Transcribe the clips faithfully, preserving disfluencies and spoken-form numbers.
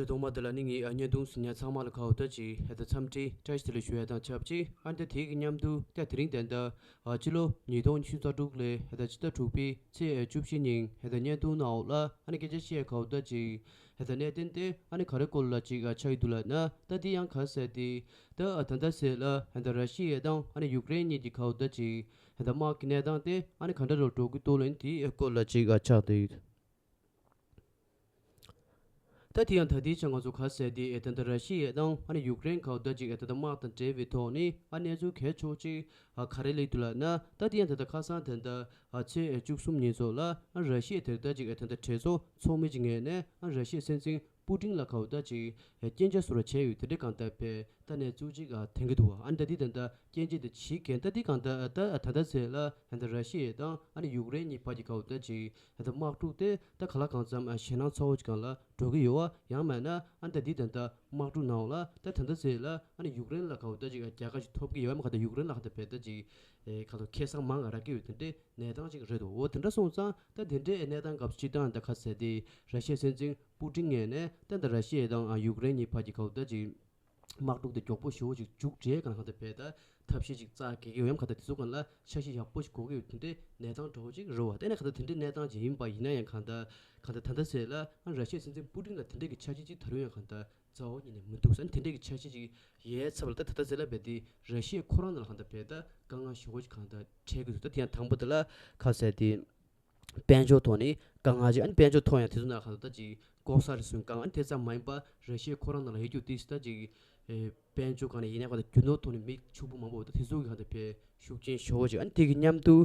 ཐོག་མ་དེ་ལ་ནི་ངས་བརྙན་ཐུང་གཟིགས་མཁན་ཚང་མ་ལ་ག་འོ་ད་ཅིག་ཧེ་ད་འཚམས་འདྲི་བཀྲ་ཤིས་བདེ་ལེགས་ཞུ་ཡ་དང་ཆབས་ཅིག་ཨ་ནི་ད་དེ་གི་མཉམ་དུ་ད་དེ་རིང་ད་ལྟ་ཨ་ཕྱི་ལོ་ཉིས་སྟོང་ཉི་ཤུ་རྩ་དྲུག་ལོའི་ཧེ་ད་ཕྱི་ཟླ་དྲུག་པའི་ཚེས་བཅུ་བཞི་ཉིན་ཧེ་ད་བརྙན་ཐུང་ནང་འོག་ལ་ཨ་ནི་སྐད་ཆ་བཤད་ག་འོ་ད་ཅིག་ཧེ་ད་གནད་དོན་དེ་ཨ་ནི་ག་རེ་སྐོར་ལ་ཅིག་ཨ་ཆགས་ཡོད་འདུག་ལབ་ན། ད་དེ་ཡང་ག་ཟེར་དེ་ད་ཨ་ད་ལྟ་ཟེར་ལ་ཧེ་ད་ར་ཤི་ཡ་དང་ཨ་ནི་ཡུཀ་རེན་གཉིས་ཀྱི་ག་འོ་ད་ཅིག་ཧེ་ད་དམག་གི་གནས་སྟངས་དེ་ཨ་ནི་ག་འདྲ་རུ་འགྲོ་གི་འདུག་ལབ་ན་དེའི་སྐོར་ལ་ཅིག་ཨ་ཆགས་བསྡད་ཡོད། ད་དེ་ཡང་ད་ལྟའི་ཆ་ང་ཚོ་ག་ཟེར་དེ་ཨེ་ད་ལྟ་ར་ཤི་ཡ་དང་ཨ་ནི་ཡུཀ་རེན་ག་འོ་ད་ཅིག་ཨེ་ད་ལྟ་དམག་དང་འབྲེལ་བའི་ཐོག་ནས་ཨ་གནས་ཚུལ་གལ་ཆེ་བོ་ཅིག་ཨ་ག་རེ་སླེབས་འདུག་ལབ་ན། ད་དེ་ཡང་ད་ལྟ་ཁ་སང་ད་ལྟ་ཨ་ཚེས་བཅུ་གསུམ་ཉིན་སོགས་ལ་ཨ་ར་ཤི་ཡ་དེ་ད་ཅིག་ཨེ་ད་ལྟ་གྲོས་ཚོགས་ཚོགས་མི་ཅིག་ངོས་ནས་ཨ་ར་ཤི་ཡའི་སྲིད་འཛིན་པུ་ཏིན་ལ་ག་འོ་ད་ཅིག་ཨེ་སྐྱོན་ཆ་བཟོ་འདྲ་བྱས་ཡོད་དེ་འདྲའི་གང་ལྟར་བས་ད་གནས་ཚུལ་ཅིག་ཨ་ཐོན་གྱི་འདུག་ཨ་ནི་ད་དེ་ད་ལྟ་སྐྱོན་ཆ་དེ་བྱེད་མཁན་ད་དེ་གང་ལྟར་ད་ད་ལྟ་ཚེ་ལ་ད་ལྟ་ར་ཤི་ཡ་དང་ཨ་ནི་ཡུཀ་རེན་གཉིས་བར་གྱི་ག་འོ་ད་ཅིག་ད་དམག་འཁྲུག་དེ་ད་ག་ལ་གང་འཚམ་ཨ་ཞེད་སྣང་ཚ་བོ་ཅིག་སྒང་ལ་འགྲོ་གི་ཡོད་པ་ཡང་མིན་ན་ཨ་ནི་ད་དེ་ད་ལྟ་དམག་འཁྲུག་ནང་ལ་ད་ད་ལྟ་ཚེ་ལ་ཨ་ནི་ཡུཀ་རེན་ལ་ག་འོ་ད་ཅིག་རྒྱལ་ཁ་ཅིག་ཐོབ་ཀྱི་ཡོད་མ་ག་ད་ཡུཀ་རེན་ལ་ག་ད་བས་ད་ཅིག་ཨེ་ག་ད་ཁེ་བཟང་མང་ག་རག་གི་ཡོད་དེ་འདྲའི་གནས་སྟངས་ཅིག་རེད་འདུག་འོ་དེ་འདྲ་སོང་ཙང་ད་དེ་འདྲའི་གནས་སྟངས་སྐབས་སྤྱི་བཏང་ད་ག་ཟེར་དེ་ར་ཤི་ཡའི་སྲིད་འཛིན་པུ་ཏིན་ངོས་ནས་ད་ད་ར་ཤི་ཡ་དང་ཨ་ཡུཀ་རེན་གཉིས་བར་གྱི་ག་འོ་ད་ཅིག་དམག་འཁྲུག་དེ་མགྱོགས་པོ་ཞེ་པོ་ཅིག་མཇུག་སྒྲིལ་གང་ལ་གང་ལྟར་བས་ད་ཐབས་ཤེས་ཅིག་རྩ་འགེལ་གྱི་ཡོད་ཡམ་གང་ལྟར་དེ་ཚོ་གང་ལ་འཆར་གཞི་ཡག་པོ་ཞིག་དགོས་ཀྱི་ཡོད་དེ་འདྲའི་གནས་སྟངས་འདྲ་བོ་ཅིག་རེད་བ། དེ་ནས་གང་ལྟར་དེ་འདྲའི་གནས་སྟངས་ཅིག་ཡིན་པ་ཡིན་ན་ཡང་གང་ལྟར་གང་ལྟར་ད་ལྟ་ཟེར་ལ་ཨ་ར་ཤི་ཡའི་སྲིད་འཛིན་པུ་ཏིན་ལ་དེ་འདྲའི་གི་འཆར་གཞི་ཅིག་ད་རུང་ཡང་གང་ལྟར་རྩ་བ་ཉིད་ནས་མི་འདུག་ཟེར་དེ་འདྲའི་གི་འཆར་གཞི་ཅིག་ཡོད་ཚབ་ལ་ད་ད་ལྟ་ཟེར་ལ་བས་དེ་ར་ཤི་ཡ་ཁོ་རང་ནང་ལ་གང་ལྟར་བས་ད་དཀའ་ངལ་ཞེ་པོ་ཅིག་གང་ལྟར་འཕྲད་ཀྱི་འདུག་ད་དེ་ཡང་དང་པོ་དེ་ལ་ག་ཟེར་དེ། དཔལ་འབྱོར་ཐོག་ནས་དཀའ་ངལ་ཅིག་ཨ་ནི་དཔལ་འབྱོར་ཐོག་ཡང་དེ་ཚོ་ནང་ཁ་ད་ཅིག་ལྐོག་ཟ་རེད་ཟེར་དཀའ་ངལ་ཨ་ནི་དེ་ཙམ་མ་ཡིན་པ་ར་ཤི་ཡ་ཁོ་རང་ནང་ལ་ཡོད་རྒྱུ་དེ་ད་ཅིག་ཨེ་དཔལ་འབྱོར་སྒང་ནས་ཡིན་ན་ག་ད་རྒྱུ་ནོར་ཐོག་ནས་མི་ཕྱུག་པོ་མང་པོ་ད་དེ་ཚོ་གི་ག་ད་ཕའི་ཤུགས་རྐྱེན་ཞེ་པོ་ཅིག་ཨ་ནི་དེ་གི་མཉམ་དུ་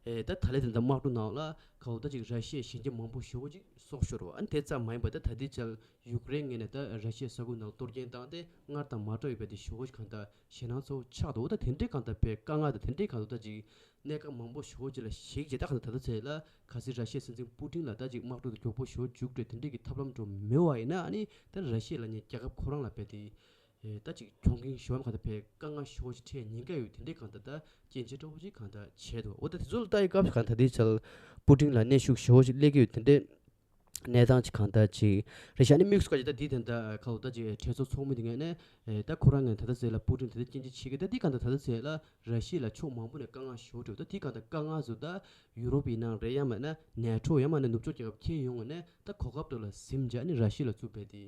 ཨེ་ད་ད་ལས་དེ་འདྲ་དམག་འཁྲུག་ནང་ལ་ག་འོ་ད་ཅིག་ར་ཤི་ཡའི་ཞན་ཆ་མང་པོ་ཞེ་པོ་ཅིག་སྲོག་ཤོར་བ་ཨ་ནི་དེ་ཙམ་མ་ཡིན་པ་ད་ད་ལྟའི་ཆར་ཡུཀ་རེན་ངོས་ནས་ད་ར་ཤི་ཡའི་ས་ཁུལ་ནང་གཏོར་སྐྱོན་བཏང་སྟེ་སྔར་དང་མ་འདྲ་བའི་བས་དེ་ཞེ་པོ་ཅིག་གང་ད་ཞེད་སྣང་ཚ་བོ་ཆགས་འདུག་ད་དེ་འདྲའི་གང་ད་བས་དཀའ་ངལ་ད་དེ་འདྲའི་གང་འདུག་ད་ཅིག་གནད་འགག་མང་པོ་ཞེ་པོ་ཅིག་ལ་གཞིགས་བྱས་ད་གང་ད་ད་ལྟ་ཚེ་ལ་གལ་སྲིད་ར་ཤི་ཡའི་སྲིད་འཛིན་པུ་ཏིན་ལ་ད་ཅིག་དམག་འཁྲུག་དེ་མགྱོགས་པོ་ཞེ་པོ་མཇུག་སྒྲིལ་དེ་འདྲའི་གི་ཐབས་ལམ་འགྲོ་མེད་པ་ཡིན་ན་ཨ་ནི་ད་ར་ཤི་ཡ་ལབ་མཁན་རྒྱལ་ཁབ་ཁོ་རང་ལ་བས་དེ་ད་ཅིག་གྱོང་གུན་ཞེ་པོ་གང་ད་བས་དཀའ་ངལ་ཞེ་པོ་ཅིག་འཕྲད་ཉེན་ཁ་ཡོད་དེ་འདྲའི་གང་ད་ད་རྐྱེན་ཆེ་འདྲ་བོ་ཅིག་གང་ད་བྱས་འདུག་འོ་ད་དེ་ཚོ་ལ་ལྟ་ཡི་སྐབས་གང་ད་དེའི་ཆར་པུ་ཏིན་ལ་གནོན་ཤུགས་ཞེ་པོ་ཅིག་སླེབས་ཀྱི་ཡོད་དེ་འདྲའི་གནས་སྟངས་ཅིག་གང་ལྟར་ཅིག་རེད་ཤག་ཨ་ནི་དམིགས་སུ་བཀར་ཅིག་ད་འདི་དེ་འདྲ་ཁ་ལོ་ད་ཅིག་གྲོས་ཚོགས་ཚོགས་མི་དེ་ངོས་ནས་ཨེ་ད་ཁོ་རང་ངོས་ད་ལྟ་ཟེར་ལ་པུ་ཏིན་དེ་འདྲ་སྐྱོན་བརྗོད་བྱེད་ཀྱི་ད་འདི་གང་ལྟར་ད་ལྟ་ཟེར་ལ་ར་ཤི་ཡ་ལ་ཕྱོགས་མང་པོ་ནས་དཀའ་ངལ་ཞེ་པོ་འཕྲད་ད་འདི་གང་ལྟར་དཀའ་ངལ་ཚོ་ད་ཡུ་རོབ་ཡིན་ནའང་རེད་ཡང་མིན་ན་ནེ་ཊོ་ཡང་མིན་ན་ནུབ་ཕྱོགས་རྒྱལ་ཁབ་ཁྱོན་ཡོངས་ངོས་ནས་ད་གོ་སྐབས་དེ་ལ་གཟིམ་བྱས་ཨ་ནི་ར་ཤི་ཡ་ལ་བཙུགས་པས་དེ་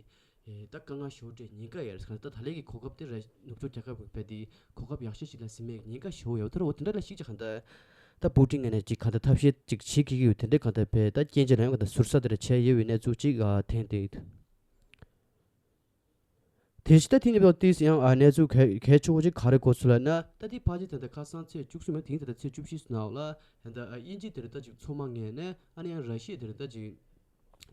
ཨེ་ད་དཀའ་ངལ་ཞེ་པོ་འཕྲད་ཉེན་ཁ་ཡོད་རེད་ཟེར་གང་ལྟར་ད་ད་ལན་གྱི་གོ་སྐབས་དེ་ར་ནུབ་ཕྱོགས་རྒྱལ་ཁབ་ཀྱིས་དཔེ་དེ་གོ་སྐབས་ཡག་ཤོས་ཤིག་ལ་གཟིམ་མེད་ཉེན་ཁ་ཞེ་པོ་ཡོད་ད་ར་འོ་དེ་འདྲ་ལ་ཤིག་ཅིག་གང་ལྟར། ད་པུ་ཏིན་ངོས་ནས་ཅིག་གང་ལྟར་ཐབས་ཤེས་ཅིག་བྱེད་ཀྱི་ཡོད་དེ་འདྲའི་གང་ལྟར་བས་ད་རྐྱེན་གྱིས་ལ་ཡང་གང་ལྟར་ཟུར་ཟ་དེ་འདྲ་བྱས་ཡོད་པའི་གནས་ཚུལ་ཅིག་ཨ་ཐོན་ཏེ་ཡོད། དེ་བཞིན་ད་དེ་ནི་ཏིས་ཡང་ཨ་གནས་ཚུལ་གལ་གལ་ཆེ་བོ་ཅིག་ག་རེ་གོ་ཚུལ་ལབ་ན་ད་དེ་ཕལ་ཆེར་ད་ལྟ་ཁ་སང་ཚེས་བཅུ་གསུམ་ཡང་དེ་ད་ལྟ་ཚེས་བཅུ་བཞི་ནང་ལ་ད་ལྟ་དབྱིན་ཇི་དེ་རེད་ད་ཅིག་མཚོ་དམག་ངོས་ནས་ཨ་ནི་ཡང་ར་ཤི་ཡ་དེ་རེད་ད་ཅིག་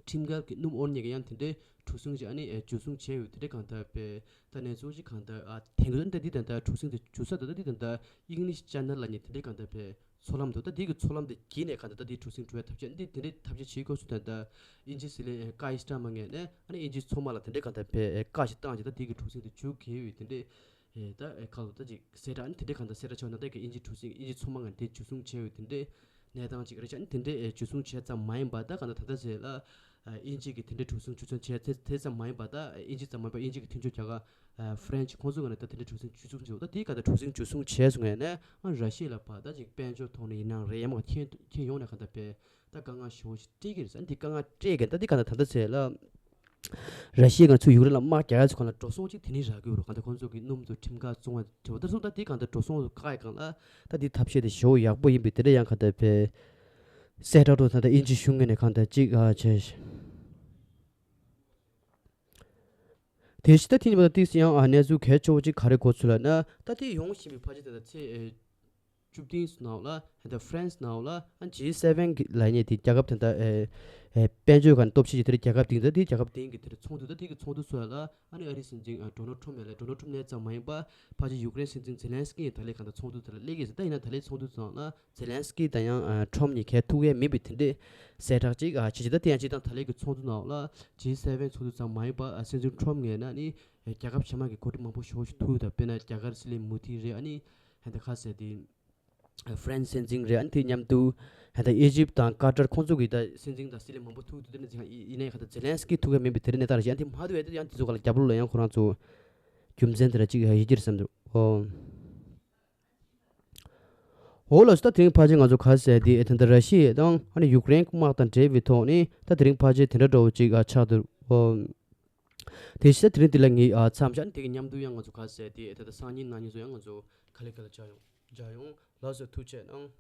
ཁྲིམས་འགལ་གྱི་སྣུམ་དབོར་མཁན་གྱི་ཡང་དེ་འདྲའི་གྲུ་གཟིངས་ཅིག་ཨ་ནི་འཇུ་བཟུང་བྱས་ཡོད་དེ་འདྲའི་གང་ལྟར་བས་ད་གནས་ཚུལ་ཅིག་གང་ལྟར་ཨ་ཐེངས་འདི་ད་འདི་ད་ལྟ་གྲུ་གཟིངས་དེ་འཇུ་ས་ད་ད་འདི་ད་ལྟ་ཨིང་ལིཤ་ཅེ་ནལ་ལབ་མཁན་དེ་འདྲའི་གང་ལྟར་བས་མཚོ་ལམ་དུ་ད་འདི་གི་མཚོ་ལམ་དེ་བརྒྱུད་ནས་གང་ལྟར་ད་འདི་གྲུ་གཟིངས་འགྲོ་བའི་ཐབས་ཤེས་འདི་དེ་འདྲའི་ཐབས་ཤེས་བྱེད་དགོས་ཚུལ་ད་ལྟ་དབྱིན་ཇི་སྲིད་བློན་ཀའི་སི་ཊར་མར་ངོས་ནས་ཨ་ནི་དབྱིན་ཇིའི་མཚོ་དམག་ལ་དེ་འདྲའི་གང་ལྟར་བས་བཀའ་ཞིག་བཏང་རྗེས་ད་འདི་གི་གྲུ་གཟིངས་དེ་འཇུ་བཀོལ་ཡོད་དེ་འདྲའི། ཨེ་ད་ཨེ་ཁ་ལོ་ད་ཅིག་གསལ་བསྒྲགས་ཨ་ནི་དེ་འདྲའི་གང་ལྟར་གསལ་བསྒྲགས་ཆགས་ན་ད་གི་དབྱིན་ཇི་གྲུ་གཟིངས་དབྱིན་ཇི་མཚོ་དམག་ངོས་ནས་དེ་འཇུ་བཟུང་བྱས་ཡོད་དེ་འདྲའི་གནས་སྟངས་ཅིག་རེད་ཤག་ཨ་ནི་དེ་འདྲའི་ཨེ་འཇུ་བཟུང་བྱས་ཙམ་མ་ཡིན་པ་ད་གང་ལྟར་ད་ལྟ་ཟེར་ལ་ཨ་དབྱིན་ཇི་གི་དེ་འདྲའི་གྲུ་གཟིངས་འཇུ་བཟུང་བྱས་དེ་དེ་ཙམ་མ་ཡིན་པ་ད་དབྱིན་ཇི་ཙམ་མ་ཡིན་པ་དབྱིན་ཇི་གི་མཐུན་ཕྱོགས་རྒྱལ་ཁབ་ཨ་ཧྥ་རན་ཆི་ཁོང་ཚོའི་ངོས་ནས་ད་དེ་འདྲའི་གྲུ་གཟིངས་འཇུ་བཟུང་བྱས་ཡོད་ད་དེ་གང་ལྟར་གྲུ་གཟིངས་འཇུ་བཟུང་བྱས་སོང་ངས་ནས་ཨ་ར་ཤི་ཡ་ལ་ཕར་ད་ཅིག་དཔལ་འབྱོར་ཐོག་ནས་ཡིན་ནའང་རེད་ཡ་མ་ཁྱེད་ཁྱེད་ཡོང་ནས་གང་ལྟར་བས་ད་དཀའ་ངལ་ཞེ་པོ་ཞིག་སྤྲད་ཀྱི་རེད་ཟེར་ཨ་ནི་དེ་དཀའ་ངལ་སྤྲད་མཁན་ད་དེ་གང་ལྟར་ད་ལྟ་ཟེར་ལ། ར་ཤི་ཡ་གིས་ཚུར་ཡུཀ་རེན་ལ་དམག་རྒྱག་ཡ་ཚུར་གང་ལ་འགྲོ་སོང་གཅིག་དེ་ནས་རག་གི་ཡོད་རེད། གང་ལྟར་ཁོང་ཚོ་གི་སྣུམ་དང་ཁྲིམས་འགལ་བཙོང་བ་དེ་འདྲ་བོ་ད་སོང་ད་དེ་གང་ལྟར་འགྲོ་སོང་བཀག་ཡ་སྒང་ལ་ད་དེ་ཐབས་ཤེས་དེ་ཞེ་པོ་ཡག་པོ་ཡིན་པའི་དེ་འདྲ་ཡང་གང་ལྟར་བས་གསལ་བསྒྲགས་འགྲོ་ད་ལྟ་དབྱིན་ཇི་གཞུང་ངོས་ནས་གང་ལྟར་གཅིག་ཨ་བྱས། དེ་བཞིན་ད་དེ་ནི་མ་ད་ཏིས་ཡང་ཨ་གནས་ཚུལ་གལ་ཆེ་བོ་གཅིག་ག་རེ་གོ་ཚུལ་ལབ་ན་ད་དེ་ཡོང་བཞིན་པའི་ཕལ་ཆེར་ད་ལྟ་ཚེས་བཅུ་བདུན་ནང་ལ་ཧན་ད་ཧྥ་རན་སི་ནང་ལ་ཨ་ཇི་སེ་ཝེན་གི་ལབ་མཁན་དེ་རྒྱལ་ཁབ་དེ་འདྲ་ཨེ་ཨེ་དཔལ་འབྱོར་སྒང་སྟོབས་ཆེ་ཆེ་དེ་རྒྱལ་ཁབ་དེ་འདྲ་དེ་རྒྱལ་ཁབ་དེ་གི་དེ་ཚོགས་འདུ་ད་དེ་གི་ཚོགས་འདུ་ཚོ་ལ་ཨ་ནི་ཨ་རིའི་སྲིད་འཛིན་ཨ་ཌོ་ནལ་ཊམ་ཡང་ལས་ཌོ་ནལ་ཊམ་ནས་ཙམ་མ་ཡིན་པ་ཕལ་ཆེར་ཡུཀ་རེན་སྲིད་འཛིན་ཛེ་ལན་སི་ཀི་ཡང་ད་ལས་གང་ལྟར་ཚོགས་འདུ་དེ་ལ་སླེབས་ཀྱི་ཟེར། ད་ཡིན་ན་ད་ལས་ཚོགས་འདུ་ཚོ་ནང་ལ་ཛེ་ལན་སི་ཀི་དང་ཡང་ཨ་ཊམ་གཉིས་ཀས་ཐུག་ཡས་མེད་པའི་དེ་འདྲའི་གསལ་བསྒྲགས་ཅིག་ཨ་བྱེད་ཅིག་ད་དེ་ཡང་སྤྱིར་བཏང་ད་ལས་ཀྱི་ཚོགས་འདུ་ནང་ལ་ཇི་སེ་ཝེན་ཚོགས་འདུ་ཙམ་མ་ཡིན་པ་ཨ་སྲིད་འཛིན་ཊམ་ངོས་ནས་ནི་རྒྱལ་ཁབ་གཞན་མ་གི་འགོ་ཁྲིད་མང་པོ་ཞེ་པོ་ཞིག་ཐུག་ཡོད། ད་དཔེར་ན་རྒྱ་གར་སྲིད་བློན་མོ་དྷི་རེད། ཨ་ནི་ཧན་ད་ག་ཟེར་དེ། ཧྥ་རན་སི་སྲིད་འཛིན་རེད། ཨ་ནི་དེ་མཉམ་དུ་ད་ཨི་ཇིབ་དང་ཀ་ཏར་ཁོང་ཚོ་གི་ད་སྲིད་འཛིན་དང་སྲིད་བློན་མང་པོ་ཐུག་འདུག་དེ་ནས་ཡིན་ནའི་ཁ་ད་ཛེ་ལན་སི་ཀི་ཐུག་གི་མིན་པའི་དེ་རིང་གནས་སྟངས་རེད་ཤག་ཨ་ནི་དེ་མ་ཐུག་ཡ་དེ་ཡང་དེ་ཚོ་ག་ལ་རྒྱབ་ལོགས་ལ་ཡང་ཁོ་རང་ཚོ་རྒྱུ་མཚན་དེ་འདྲ་ཅིག་ཡོད་ཀྱི་རེད་བསམ་འདུག་ཨོ། འོ་ལགས་སོ། ད་དེ་རིང་ཕལ་ཆེར་ང་ཚོ་ག་རེ་ཟེར་དེ་ད་ལྟ་ར་ཤི་ཡ་དང་ཨ་ནི་ཡུཀ་རེན་དམག་དང་འབྲེལ་བའི་ཐོག་ནས་ད་དེ་རིང་ཕལ་ཆེར་དེ་འདྲ་འདྲ་བོ་ཅིག་ཨ་ཆགས་འདུག་ཨོ། དེ་བཞིན་ད་དེ་རིང་འདི་ལ་ངས་ཨ་མཚམས་བཞག་ནས་དེ་གི་མཉམ་དུ་ཡང་ང་ཚོ་ག་རེ་ཟེར་དེ་ད་ལྟ་སང་ཉིན་གནངས་ཉིན་ཚོ་ཡང་ང་ཚོ་ག་ལེ་ག་ལེ་བྱ་ཡོང་བྱ་ཡོང་། ལགས་སོ། ཐུགས་རྗེ་གནང་།